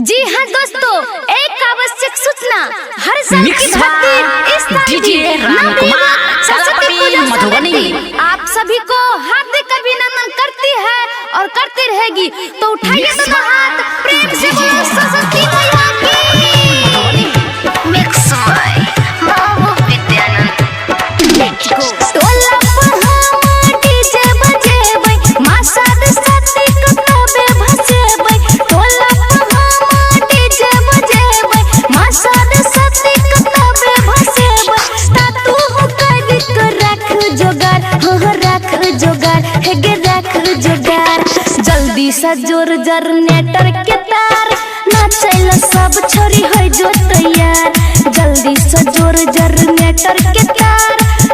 जी हाँ दोस्तों, एक आवश्यक सूचना, हर साल की मिक्स भांति इस साल भी डीजे राम नवयुवक कुमार, सरस्वती कलापति पूजा मधुबनी। समिति आप सभी को हार्दिक अभिनंदन करती है और करती रहेगी। तो उठाइए मिक्स दोनों हाथ, प्रेम से बोलो सरस्वती मैया की। मिक्स बाय बाबू विद्यानंद। टोला पर हम डीजे बजेबै, माँ सरस्वती के तबे भसेबै। टोला पर हम डीजे बजेबै, माँ सरस्वती के तबे भसेबै। ता तू कर के रख जोगार, हो रख जोगार, हे गे रख जोगार। जल्दी से जोर जनरेटर के तार, नाचैल सब छोरी होइ जो तैयार। जल्दी से जोर जनरेटर के तार,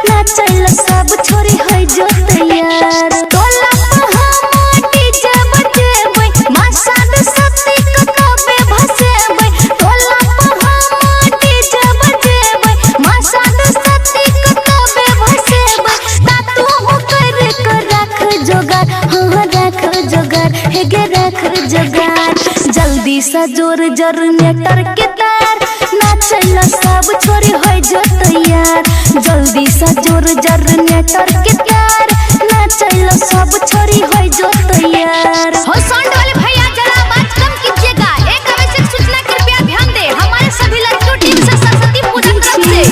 नाचैल सब छोरी होइ जो तैयार। टोला पर हम डीजे बजेबै, माँ सरस्वती के तबे भसेबै। टोला पर हम डीजे बजेबै, माँ सरस्वती के तबे भसेबै। ता तू कर के रख जोगार, हाँ रख जोगार, हे गे रख जोगार। जल्दी से जोर जनरेटर के तार, नाचैल सब छोरी होइ जो तैयार। जल्दी से जोर जनरेटर के तार, नाचैल सब छोरी होइ जो तैयार। हो साउंड वाले भैया जरा आवाज कम कीजिएगा। एक आवश्यक सूचना, कृपया ध्यान दें। हमारे सभी लड़कियों टीम से सरस्वती पूजा तरफ से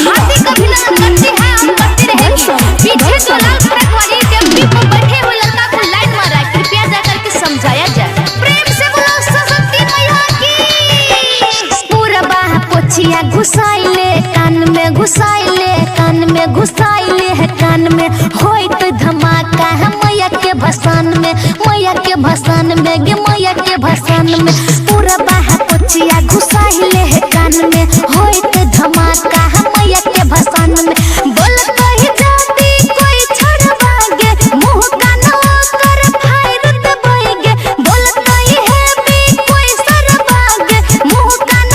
हार्दिक अभिनंदन करती है और करती रहेगी। पीछे जो लाल फ्रॉक वाली टेम्पी पर बैठे हुए लड़का को लाइन मारा है, कृपया जाकर के समझाया जाए। प्रेम से बोलो सरस्वती मैया की। पूरा बाह पोछिया घुसाइले, कान में घुसाइले, कान में घुसाइले है कान में। होइत धमाका है मैया के भसान में, मैया के भसान में गे मैया के भसान में। पूरा बाह पोछिया घुसाइले है कान में, होइत धमाका है मैया के भसान में। बोल कही जाती कोई छोड़वागे, मुंह कान कर फायर दबाएगे। बोल कही है भी कोई सरवागे, मुंह कान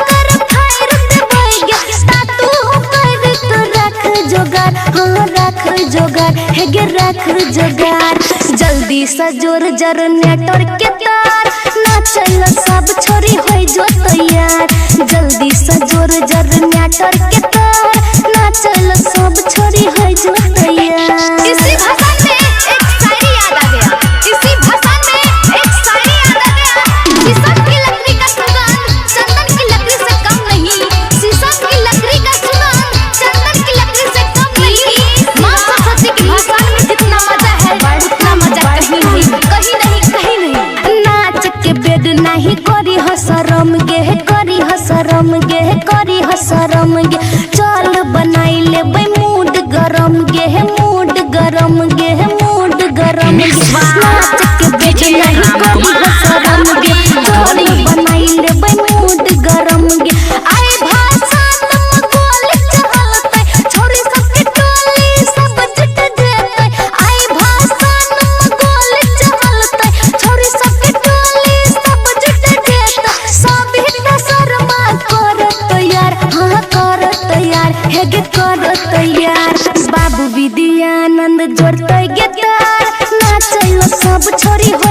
कर फायर दबाएगे। ता तू कर के रख जोगार, हाँ रख जोगार, हे गे रख जोगार। जल्दी से जोर जनरेटर के तार, नाचैल सब छोरी होइ जो तैयार। जल्दी से जोर जनरेटर के तार, नाचैल सब छोरी होइ जो तैयार। इसी भाषा में एक शायरी याद आ गया, इसी भाषा में एक शायरी याद आ गया। शीशम की लकड़ी का सुगंध चंदन की लकड़ी से कम नहीं, शीशम की लकड़ी का सुगंध चंदन की लकड़ी से कम नहीं। माँ सरस्वती की भाषा में जितना मजा है उतना मजा कहीं नहीं, कहीं नहीं, कहीं नहीं। नाच के बेड नहीं करी हो शरम गे, करी हो शरम गे, करी हो शरम गे। चल बनाई लेबै मूड गरम गे, मूड गरम गे, मूड गरम गे। नाच के बेड नहीं करी हो शरम गे, चल बनाई लेबै मूड गरम गे। आई भाषा तुम गोल चहलतै, छोरी सबके टोली सब जुट जेतै। आई भाषा तुम गोल चहलतै, छोरी सबके टोली सब जुट जेतै। सब हित शर्मा कर तैयार, हाँ कर तैयार, हे गे कर तैयार। बाबू विद्यानंद जोड़तै गे तार, नाचैल सब छोरी हो